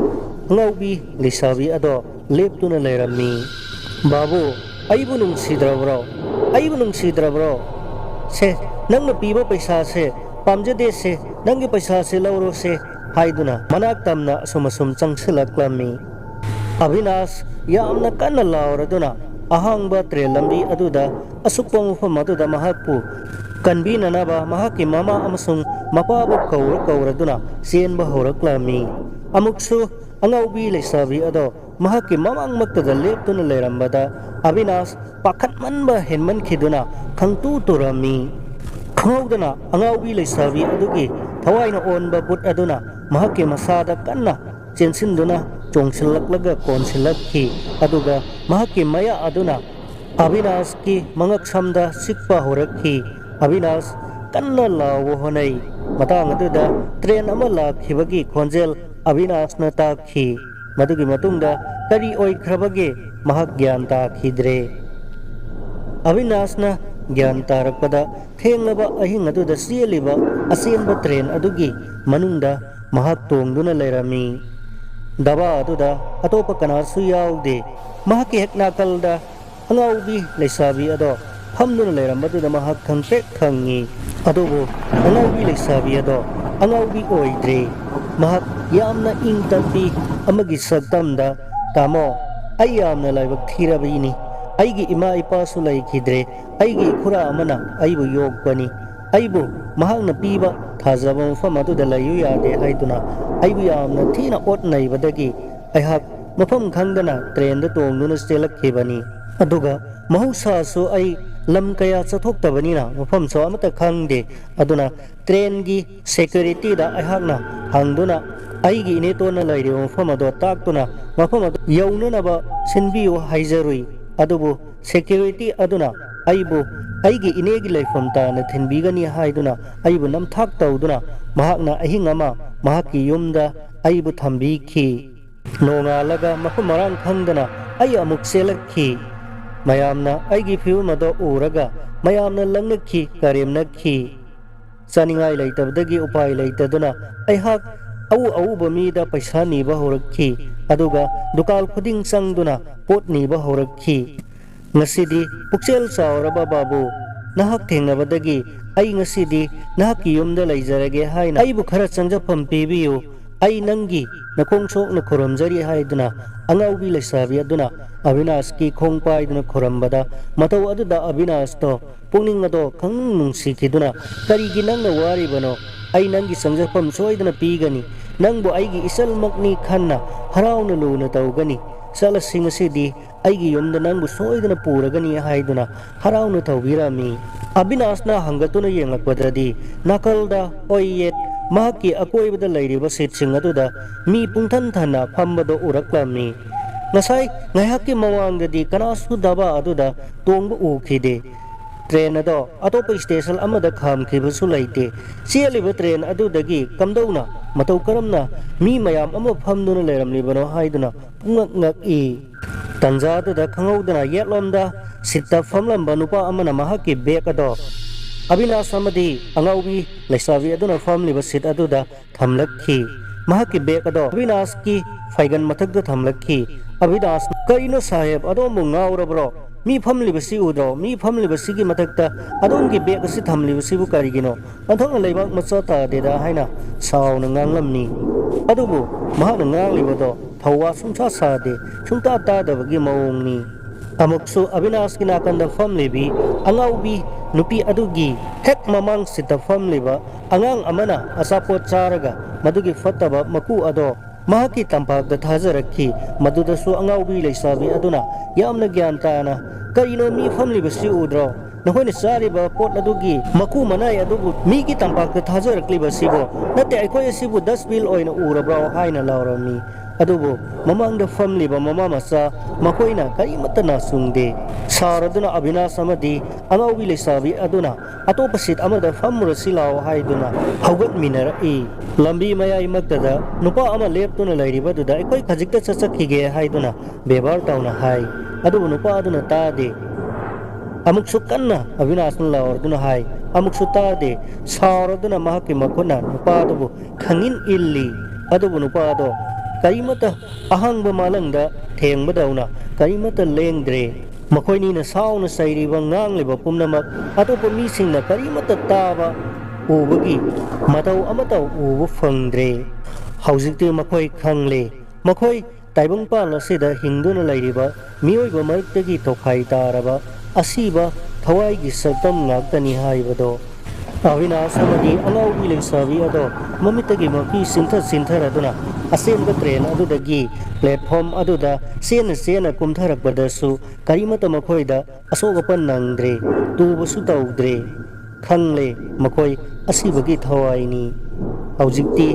ꯑꯉꯥꯎꯕꯤ ꯂꯩꯁꯥꯕꯤ ꯑꯗꯣ ꯂꯦꯞꯇꯨꯅ ꯂꯩꯔꯝꯃꯤ꯫ "ꯕꯥꯕꯨ, ꯑꯩꯕꯨ ꯅꯨꯡꯁꯤꯗ꯭ꯔꯕ꯭ꯔꯣ? ꯑꯩꯕꯨ ꯅꯨꯡꯁꯤꯗ꯭ꯔꯕ꯭ꯔꯣ? ꯁꯦ, ꯅꯪꯅ ꯄꯤꯕ ꯄꯩꯁꯥꯁꯦ ꯄꯥꯝꯖꯗꯦꯁꯦ, ꯅꯪꯒꯤ ꯄꯩꯁꯥꯁꯦ ꯂꯧꯔꯣꯁꯦ" ꯍꯥꯏꯗꯨꯅ ꯃꯅꯥꯛ ꯇꯝꯅ ꯑꯁꯨꯝ ꯑꯁꯨꯝ ꯆꯪꯁꯤꯜꯂꯛꯂꯝꯃꯤ꯫ ꯑꯕꯤꯅꯥꯁ ꯌꯥꯝꯅ ꯀꯟꯅ ꯂꯥꯎꯔꯗꯨꯅ ꯑꯍꯥꯡꯕ ꯇ꯭ꯔꯦꯟ ꯂꯝꯕꯤ ꯑꯗꯨꯗ, ꯑꯁꯨꯛꯄ ꯃꯐꯝ ꯑꯗꯨꯗ ꯃꯍꯥꯛꯄꯨ ꯀꯟꯕꯤꯅꯅꯕ ꯃꯍꯥꯛꯀꯤ ꯃꯃꯥ ꯑꯃꯁꯨꯡ ꯃꯄꯥꯕꯨ ꯀꯧꯔ ꯀꯧꯔꯗꯨꯅ ꯆꯦꯟꯕ ꯍꯧꯔꯛꯂꯝꯃꯤ꯫ ꯑꯃꯨꯛꯁꯨ ꯑꯉꯥꯎꯕꯤ ꯂꯩꯁꯥꯕꯤ ꯑꯗꯣ ꯃꯍꯥꯛꯀꯤ ꯃꯃꯥꯡꯃꯛꯇꯗ ꯂꯦꯞꯇꯨꯅ ꯂꯩꯔꯝꯕꯗ ꯑꯕꯤꯅꯥꯁ ꯄꯥꯈꯠꯃꯟꯕ ꯍꯦꯟꯃꯟꯈꯤꯗꯨꯅ ꯈꯪꯇꯨ ꯇꯨꯔꯝꯃꯤ꯫ ꯈꯪꯍꯧꯗꯅ ꯑꯉꯥꯎꯕꯤ ꯂꯩꯁꯥꯕꯤ ꯑꯗꯨꯒꯤ ꯊꯋꯥꯏꯅ ꯑꯣꯟꯕ ꯕꯨꯠ ꯑꯗꯨꯅ ꯃꯍꯥꯛꯀꯤ ꯃꯁꯥꯗ ꯀꯟꯅ ꯆꯦꯟꯁꯤꯟꯗꯨꯅ ꯆꯣꯡꯁꯤꯜꯂꯛꯂꯒ ꯀꯣꯟꯁꯤꯜꯂꯛꯈꯤ꯫ ꯑꯗꯨꯒ ꯃꯍꯥꯛꯀꯤ ꯃꯌꯥ ꯑꯗꯨꯅ ꯑꯕꯤꯅꯥꯁꯀꯤ ꯃꯉꯛꯁꯝꯗ ꯆꯤꯛꯄ ꯍꯧꯔꯛꯈꯤ꯫ ꯑꯕꯤꯅꯥꯁ ꯀꯟꯅ ꯂꯥꯎꯕ ꯍꯣꯠꯅꯩ꯫ ꯃꯇꯥꯡ ꯑꯗꯨꯗ ꯇ꯭ꯔꯦꯟ ꯑꯃ ꯂꯥꯛꯈꯤꯕꯒꯤ ꯈꯣꯟꯖꯦꯜ ꯑꯕꯤꯅꯥꯁꯅ ꯇꯥꯈꯤ꯫ ꯃꯗꯨꯒꯤ ꯃꯇꯨꯡꯗ ꯀꯔꯤ ꯑꯣꯏꯈ꯭ꯔꯕꯒꯦ ꯃꯍꯥꯛ ꯒ꯭ꯌꯥꯟ ꯇꯥꯈꯤꯗ꯭ꯔꯦ꯫ ꯑꯕꯤꯅꯥꯁꯅ ꯒ꯭ꯌꯥꯟ ꯇꯥꯔꯛꯄꯗ ꯊꯦꯡꯂꯕ ꯑꯍꯤꯡ ꯑꯗꯨꯗ ꯆꯦꯜꯂꯤꯕ ꯑꯆꯦꯟꯕ ꯇ꯭ꯔꯦꯟ ꯑꯗꯨꯒꯤ ꯃꯅꯨꯡꯗ ꯃꯍꯥꯛ ꯇꯣꯡꯗꯨꯅ ꯂꯩꯔꯝꯃꯤ꯫ ꯗꯕꯥ ꯑꯗꯨꯗ ꯑꯇꯣꯞꯄ ꯀꯅꯥꯁꯨ ꯌꯥꯎꯗꯦ꯫ ꯃꯍꯥꯛꯀꯤ ꯍꯦꯛ ꯅꯥꯀꯜꯗ ꯑꯉꯥꯎꯕꯤ ꯂꯩꯁꯥꯕꯤ ꯑꯗꯣ ꯐꯝꯗꯨꯅ ꯂꯩꯔꯝꯕꯗꯨꯗ ꯃꯍꯥꯛ ꯈꯪꯄ꯭ꯔꯦꯛ ꯈꯪꯉꯤ꯫ ꯑꯗꯨꯕꯨ ꯑꯉꯥꯎꯕꯤ ꯂꯩꯁꯥꯕꯤ ꯑꯗꯣ ꯑꯉꯥꯎꯕꯤ ꯑꯣꯏꯗ꯭ꯔꯦ꯫ ꯃꯍꯥꯛ ꯌꯥꯝꯅ ꯏꯪ ꯇꯞꯄꯤ ꯑꯃꯒꯤ ꯁꯛꯇꯝꯗ, "ꯇꯥꯃꯣ, ꯑꯩ ꯌꯥꯝꯅ ꯂꯥꯏꯕꯛ ꯊꯤꯔꯕꯤꯅꯤ꯫ ꯑꯩꯒꯤ ꯏꯃꯥ ꯏꯄꯥꯁꯨ ꯂꯩꯈꯤꯗ꯭ꯔꯦ꯫ ꯑꯩꯒꯤ ꯏꯈꯨꯔꯥ ꯑꯃꯅ ꯑꯩꯕꯨ ꯌꯣꯛꯄꯅꯤ꯫ ꯑꯩꯕꯨ ꯃꯍꯥꯛꯅ ꯄꯤꯕ ꯊꯥꯖꯕ ꯃꯐꯝ ꯑꯗꯨꯗ ꯂꯩꯌꯨ ꯌꯥꯗꯦ ꯍꯥꯏꯗꯨꯅ ꯑꯩꯕꯨ ꯌꯥꯝꯅ ꯊꯤꯅ ꯑꯣꯠ ꯅꯩꯕꯗꯒꯤ ꯑꯩꯍꯥꯛ ꯃꯐꯝ ꯈꯪꯗꯅ ꯇ꯭ꯔꯦꯟꯗ ꯇꯣꯡꯗꯨꯅ ꯆꯦꯜꯂꯛꯈꯤꯕꯅꯤ꯫ ꯑꯗꯨꯒ ꯃꯍꯧꯁꯥꯁꯨ ꯑꯩ ꯂꯝ ꯀꯌꯥ ꯆꯠꯊꯣꯛꯇꯕꯅꯤꯅ ꯃꯐꯝꯁꯨ ꯑꯃꯠꯇ ꯈꯪꯗꯦ꯫ ꯑꯗꯨꯅ ꯇ꯭ꯔꯦꯟꯒꯤ ꯁꯦꯀ꯭ꯌꯨꯔꯤꯇꯤꯗ ꯑꯩꯍꯥꯛꯅ ꯍꯪꯗꯨꯅ ꯑꯩꯒꯤ ꯏꯅꯦꯇꯣꯟꯅ ꯂꯩꯔꯤꯕ ꯃꯐꯝ ꯑꯗꯣ ꯇꯥꯛꯇꯨꯅ ꯃꯐꯝ ꯑꯗꯨ ꯌꯧꯅꯅꯕ ꯁꯤꯟꯕꯤꯌꯨ ꯍꯥꯏꯖꯔꯨꯏ꯫ ꯑꯗꯨꯕꯨ ꯁꯦꯀ꯭ꯌꯨꯔꯤꯇꯤ ꯑꯗꯨꯅ ꯑꯩꯕꯨ ꯑꯩꯒꯤ ꯏꯅꯦꯒꯤ ꯂꯩꯐꯝ ꯇꯥꯟꯅ ꯊꯤꯟꯕꯤꯒꯅꯤ ꯍꯥꯏꯗꯨꯅ ꯑꯩꯕꯨ ꯅꯝꯊꯥꯛ ꯇꯧꯗꯨꯅ ꯃꯍꯥꯛꯅ ꯑꯍꯤꯡ ꯑꯃ ꯃꯍꯥꯛꯀꯤ ꯌꯨꯝꯗ ꯑꯩꯕꯨ ꯊꯝꯕꯤꯈꯤ꯫ ꯅꯣꯡꯉꯥꯜꯂꯒ ꯃꯐꯝ ꯃꯔꯥꯡ ꯈꯪꯗꯅ ꯑꯩ ꯑꯃꯨꯛ ꯆꯦꯜꯂꯛꯈꯤ꯫ ꯃꯌꯥꯝꯅ ꯑꯩꯒꯤ ꯐꯤꯕꯝ ꯑꯗꯣ ꯎꯔꯒ ꯃꯌꯥꯝꯅ ꯂꯛꯅꯈꯤ, ꯀꯔꯦꯝꯅꯈꯤ꯫ ꯆꯥꯅꯤꯡꯉꯥꯏ ꯂꯩꯇꯕꯗꯒꯤ ꯎꯄꯥꯏ ꯂꯩꯇꯗꯨꯅ ꯑꯩꯍꯥꯛ ꯑꯎ ꯑꯎꯕ ꯃꯤꯗ ꯄꯩꯁꯥ ꯅꯤꯕ ꯍꯧꯔꯛꯈꯤ꯫ ꯑꯗꯨꯒ ꯗꯨꯀꯥꯟ ꯈꯨꯗꯤꯡ ꯆꯪꯗꯨꯅ ꯄꯣꯠ ꯅꯤꯕ ꯍꯧꯔꯛꯈꯤ꯫ "ꯉꯁꯤꯗꯤ ꯄꯨꯛꯆꯦꯜ ꯆꯥꯎꯔꯕ ꯕꯥꯕꯨ, ꯅꯍꯥꯛ ꯊꯦꯡꯅꯕꯗꯒꯤ ꯑꯩ ꯉꯁꯤꯗꯤ ꯅꯍꯥꯛꯀꯤ ꯌꯨꯝꯗ ꯂꯩꯖꯔꯒꯦ ꯍꯥꯏꯅ ꯑꯩꯕꯨ ꯈꯔ ꯆꯪꯖꯐꯝ ꯄꯤꯕꯤꯌꯨ꯫ ꯑꯩ ꯅꯪꯒꯤ ꯅꯈꯣꯡ ꯁꯣꯛꯅ ꯈꯨꯔꯨꯝꯖꯔꯤ" ꯍꯥꯏꯗꯨꯅ ꯑꯉꯥꯎꯕꯤ ꯂꯩꯁꯥꯕꯤ ꯑꯗꯨꯅ ꯑꯕꯤꯅꯥꯁꯀꯤ ꯈꯣꯡ ꯄꯥꯏꯗꯨꯅ ꯈꯨꯔꯝꯕꯗ, ꯃꯇꯧ ꯑꯗꯨꯗ ꯑꯕꯤꯅꯥꯁꯇꯣ ꯄꯨꯛꯅꯤꯡ ꯑꯗꯣ ꯈꯪꯅꯨꯡ ꯅꯨꯡꯁꯤꯈꯤꯗꯨꯅ, "ꯀꯔꯤꯒꯤ ꯅꯪꯅ ꯋꯥꯔꯤꯕꯅꯣ? ꯑꯩ ꯅꯪꯒꯤ ꯆꯪꯖꯐꯝ ꯁꯣꯏꯗꯅ ꯄꯤꯒꯅꯤ꯫ ꯅꯪꯕꯨ ꯑꯩꯒꯤ ꯏꯆꯜꯃꯛꯅꯤ ꯈꯟꯅ ꯍꯔꯥꯎꯅ ꯂꯨꯅ ꯇꯧꯒꯅꯤ꯫ ꯆꯠꯂꯁꯤ ꯉꯁꯤꯗꯤ꯫ ꯑꯩꯒꯤ ꯌꯨꯝꯗ ꯅꯪꯕꯨ ꯁꯣꯏꯗꯅ ꯄꯨꯔꯒꯅꯤ" ꯍꯥꯏꯗꯨꯅ ꯍꯔꯥꯎꯅ ꯇꯧꯕꯤꯔꯝꯃꯤ꯫ ꯑꯕꯤꯅꯥꯁꯅ ꯍꯪꯒꯠꯇꯨꯅ ꯌꯦꯡꯂꯛꯄꯗꯗꯤ, ꯅꯥꯀꯜꯗ ꯑꯣꯏꯌꯦꯠ ꯃꯍꯥꯛꯀꯤ ꯑꯀꯣꯏꯕꯗ ꯂꯩꯔꯤꯕ ꯁꯤꯠꯁꯤꯡ ꯑꯗꯨꯗ ꯃꯤ ꯄꯨꯡꯊꯟ ꯊꯟꯅ ꯐꯝꯕꯗꯣ ꯎꯔꯛꯂꯝꯃꯤ꯫ ꯉꯁꯥꯏ ꯉꯥꯏꯍꯥꯛꯀꯤ ꯃꯃꯥꯡꯗꯗꯤ ꯀꯅꯥꯁꯨ ꯗꯕꯥ ꯑꯗꯨꯗ ꯇꯣꯡꯕ ꯎꯈꯤꯗꯦ꯫ ꯇ꯭ꯔꯦꯟ ꯑꯗꯣ ꯑꯇꯣꯞꯄ ꯁ꯭ꯇꯦꯁꯟ ꯑꯃꯗ ꯈꯥꯝꯈꯤꯕꯁꯨ ꯂꯩꯇꯦ꯫ ꯆꯦꯜꯂꯤꯕ ꯇ꯭ꯔꯦꯟ ꯑꯗꯨꯗꯒꯤ ꯀꯝꯗꯧꯅ, ꯃꯇꯧ ꯀꯔꯝꯅ ꯃꯤ ꯃꯌꯥꯝ ꯑꯃ ꯐꯝꯗꯨꯅ ꯂꯩꯔꯝꯂꯤꯕꯅꯣ ꯍꯥꯏꯗꯨꯅ ꯄꯨꯡꯉꯛ ꯉꯛꯏ꯫ ꯇꯟꯖꯥꯗꯨꯗ ꯈꯪꯍꯧꯗꯅ ꯌꯦꯠꯂꯣꯝꯗ ꯁꯤꯠꯇ ꯐꯝꯂꯝꯕ ꯅꯨꯄꯥ ꯑꯃꯅ ꯃꯍꯥꯛꯀꯤ ꯕꯦꯒ ꯑꯗꯣ ꯑꯕꯤꯅꯥꯁ ꯑꯃꯗꯤ ꯑꯉꯥꯎꯕꯤ ꯂꯩꯁꯥꯕꯤ ꯑꯗꯨꯅ ꯐꯝꯂꯤꯕ ꯁꯤꯠ ꯑꯗꯨꯗ ꯊꯝꯂꯛꯈꯤ꯫ ꯃꯍꯥꯛꯀꯤ ꯕꯦꯒ ꯑꯗꯣ ꯑꯕꯤꯅꯥꯁꯀꯤ ꯐꯩꯒꯟ ꯃꯊꯛꯇ ꯊꯝꯂꯛꯈꯤ꯫ ꯑꯕꯤꯅꯥꯁ, "ꯀꯔꯤꯅꯣ ꯁꯥꯍꯦꯕ, ꯑꯗꯣꯝꯕꯨ ꯉꯥꯎꯔꯕ꯭ꯔꯣ? ꯃꯤ ꯐꯝꯂꯤꯕꯁꯤ ꯎꯗ꯭ꯔꯣ? ꯃꯤ ꯐꯝꯂꯤꯕꯁꯤꯒꯤ ꯃꯊꯛꯇ ꯑꯗꯣꯝꯒꯤ ꯕꯦꯒ ꯑꯁꯤ ꯊꯝꯂꯤꯕꯁꯤꯕꯨ ꯀꯔꯤꯒꯤꯅꯣ? ꯑꯣꯟꯊꯣꯛꯅ ꯂꯩꯕꯥꯛ ꯃꯆꯥ ꯇꯥꯗꯦꯗ" ꯍꯥꯏꯅ ꯁꯥꯎꯅ ꯉꯥꯡꯂꯝꯃꯤ꯫ ꯑꯗꯨꯕꯨ ꯃꯍꯥꯛꯅ ꯉꯥꯡꯂꯤꯕꯗꯣ ꯊꯧꯋꯥ ꯁꯨꯡꯁꯥ ꯁꯥꯗꯦ, ꯁꯨꯡꯇꯥ ꯇꯥꯗꯕꯒꯤ ꯃꯑꯣꯡꯅꯤ꯫ ꯑꯃꯨꯛꯁꯨ ꯑꯕꯤꯅꯥꯁꯀꯤ ꯅꯥꯀꯟꯗ ꯐꯝꯂꯤꯕꯤ ꯑꯉꯥꯎꯕꯤ ꯅꯨꯄꯤ ꯑꯗꯨꯒꯤ ꯍꯦꯛ ꯃꯃꯥꯡ ꯁꯤꯠꯇ ꯐꯝꯂꯤꯕ ꯑꯉꯥꯡ ꯑꯃꯅ ꯑꯆꯥꯄꯣꯠ ꯆꯥꯔꯒ ꯃꯗꯨꯒꯤ ꯐꯠꯇꯕ ꯃꯀꯨ ꯑꯗꯣ ꯃꯍꯥꯛꯀꯤ ꯇꯝꯄꯥꯛꯇ ꯊꯥꯖꯔꯛꯈꯤ꯫ ꯃꯗꯨꯗꯁꯨ ꯑꯉꯥꯎꯕꯤ ꯂꯩꯁꯥꯕꯤ ꯑꯗꯨꯅ ꯌꯥꯝꯅ ꯒ꯭ꯌꯥꯟ ꯇꯥꯅ, "ꯀꯔꯤꯅꯣ, ꯃꯤ ꯐꯝꯂꯤꯕꯁꯤ ꯎꯗ꯭ꯔꯣ? ꯅꯈꯣꯏꯅ ꯆꯥꯔꯤꯕ ꯄꯣꯠ ꯑꯗꯨꯒꯤ ꯃꯀꯨ ꯃꯅꯥꯏ ꯑꯗꯨꯕꯨ ꯃꯤꯒꯤ ꯇꯝꯄꯥꯛꯇ ꯊꯥꯖꯔꯛꯂꯤꯕꯁꯤꯕꯨ? ꯅꯠꯇꯦ, ꯑꯩꯈꯣꯏ ꯑꯁꯤꯕꯨ ꯗꯁꯕꯤꯟ ꯑꯣꯏꯅ ꯎꯔꯕ꯭ꯔꯣ?" ꯍꯥꯏꯅ ꯂꯥꯎꯔꯝꯃꯤ꯫ ꯑꯗꯨꯕꯨ ꯃꯃꯥꯡꯗ ꯐꯝꯂꯤꯕ ꯃꯃꯥ ꯃꯆꯥ ꯃꯈꯣꯏꯅ ꯀꯔꯤꯃꯠꯇ ꯅꯥꯆꯨꯡꯗꯦ꯫ ꯁꯥꯎꯔꯗꯨꯅ ꯑꯕꯤꯅꯥꯁ ꯑꯃꯗꯤ ꯑꯉꯥꯎꯕꯤ ꯂꯩꯁꯥꯕꯤ ꯑꯗꯨꯅ ꯑꯇꯣꯞꯄ ꯁꯤꯠ ꯑꯃꯗ ꯐꯝꯃꯨꯔꯁꯤ ꯂꯥꯎ ꯍꯥꯏꯗꯨꯅ ꯍꯧꯒꯠꯃꯤꯟꯅꯔꯛꯏ꯫ ꯂꯝꯕꯤ ꯃꯌꯥꯏꯃꯛꯇꯗ ꯅꯨꯄꯥ ꯑꯃ ꯂꯦꯞꯇꯨꯅ ꯂꯩꯔꯤꯕꯗꯨꯗ, "ꯑꯩꯈꯣꯏ ꯈꯖꯤꯛꯇ ꯆꯠꯆꯈꯤꯒꯦ" ꯍꯥꯏꯗꯨꯅ ꯕꯦꯕꯥꯔ ꯇꯧꯅ ꯍꯥꯏ꯫ ꯑꯗꯨꯕꯨ ꯅꯨꯄꯥ ꯑꯗꯨꯅ ꯇꯥꯗꯦ꯫ ꯑꯃꯨꯛꯁꯨ ꯀꯟꯅ ꯑꯕꯤꯅꯥꯁꯅ ꯂꯥꯎꯔꯗꯨꯅ ꯍꯥꯏ, ꯑꯃꯨꯛꯁꯨ ꯇꯥꯗꯦ꯫ ꯁꯥꯎꯔꯗꯨꯅ ꯃꯍꯥꯛꯀꯤ ꯃꯈꯨꯠꯅ ꯅꯨꯄꯥꯗꯨꯕꯨ ꯈꯪꯏꯟ ꯏꯜꯂꯤ꯫ ꯑꯗꯨꯕꯨ ꯅꯨꯄꯥꯗꯣ ꯀꯔꯤꯃꯠꯇ, ꯑꯍꯥꯡꯕ ꯃꯥꯂꯪꯗ ꯊꯦꯡꯕꯗꯧꯅ ꯀꯔꯤꯃꯠꯇ ꯂꯦꯡꯗ꯭ꯔꯦ꯫ ꯃꯈꯣꯏꯅꯤꯅ ꯁꯥꯎꯅ ꯆꯩꯔꯤꯕ, ꯉꯥꯡꯂꯤꯕ ꯄꯨꯝꯅꯃꯛ ꯑꯇꯣꯞꯄ ꯃꯤꯁꯤꯡꯅ ꯀꯔꯤꯃꯠꯇ ꯇꯥꯕ, ꯎꯕꯒꯤ ꯃꯇꯧ ꯑꯃꯠꯇ ꯎꯕ ꯐꯪꯗ꯭ꯔꯦ꯫ ꯍꯧꯖꯤꯛꯇꯤ ꯃꯈꯣꯏ ꯈꯪꯂꯦ꯫ ꯃꯈꯣꯏ ꯇꯥꯏꯕꯪꯄꯥꯟ ꯑꯁꯤꯗ ꯍꯤꯡꯗꯨꯅ ꯂꯩꯔꯤꯕ ꯃꯤꯑꯣꯏꯕ ꯃꯔꯛꯇꯒꯤ ꯇꯣꯈꯥꯏ ꯇꯥꯔꯕ ꯑꯁꯤꯕ ꯊꯋꯥꯏꯒꯤ ꯁꯛꯇꯝ ꯉꯥꯛꯇꯅꯤ ꯍꯥꯏꯕꯗꯣ꯫ ꯑꯕꯤꯅꯥꯁ ꯑꯃꯗꯤ ꯑꯉꯥꯎꯕꯤ ꯂꯩꯁꯥꯕꯤ ꯑꯗꯣ ꯃꯃꯤꯠꯇꯒꯤ ꯃꯄꯤ ꯆꯤꯟꯊ ꯆꯤꯟꯊꯔꯗꯨꯅ ꯑꯆꯦꯟꯕ ꯇ꯭ꯔꯦꯟ ꯑꯗꯨꯗꯒꯤ ꯄ꯭ꯂꯦꯠꯐꯣꯝ ꯑꯗꯨꯗ ꯆꯦꯟꯅ ꯆꯦꯟꯅ ꯀꯨꯝꯊꯔꯛꯄꯗꯁꯨ ꯀꯔꯤꯃꯠꯇ ꯃꯈꯣꯏꯗ ꯑꯁꯣꯛ ꯑꯄꯟ ꯅꯪꯗ꯭ꯔꯦ, ꯇꯨꯕꯁꯨ ꯇꯧꯗ꯭ꯔꯦ꯫ ꯈꯪꯂꯦ, ꯃꯈꯣꯏ ꯑꯁꯤꯕꯒꯤ ꯊꯋꯥꯏꯅꯤ꯫ ꯍꯧꯖꯤꯛꯇꯤ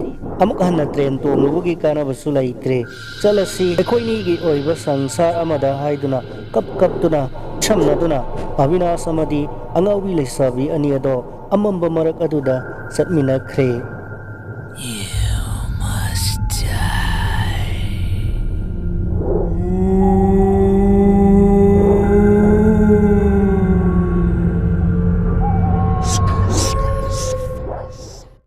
ꯑꯃꯨꯛ ꯍꯟꯅ ꯇ꯭ꯔꯦꯟ ꯇꯣꯡꯂꯨꯕꯒꯤ ꯀꯥꯟꯅꯕꯁꯨ ꯂꯩꯇ꯭ꯔꯦ꯫ ꯆꯠꯂꯁꯤ, ꯑꯩꯈꯣꯏꯅꯤꯒꯤ ꯑꯣꯏꯕ ꯁꯪꯁꯥꯔ ꯑꯃꯗ ꯍꯥꯏꯗꯨꯅ ꯀꯞ ꯀꯞꯇꯨꯅ ꯁꯝꯅꯗꯨꯅ ꯑꯕꯤꯅꯥꯁ ꯑꯃꯗꯤ ꯑꯉꯥꯎꯕꯤ ꯂꯩꯁꯥꯕꯤ ꯑꯅꯤ ꯑꯗꯣ ꯑꯃꯝꯕ ꯃꯔꯛ ꯑꯗꯨꯗ ꯆꯠꯃꯤꯟꯅꯈ꯭ꯔꯦ꯫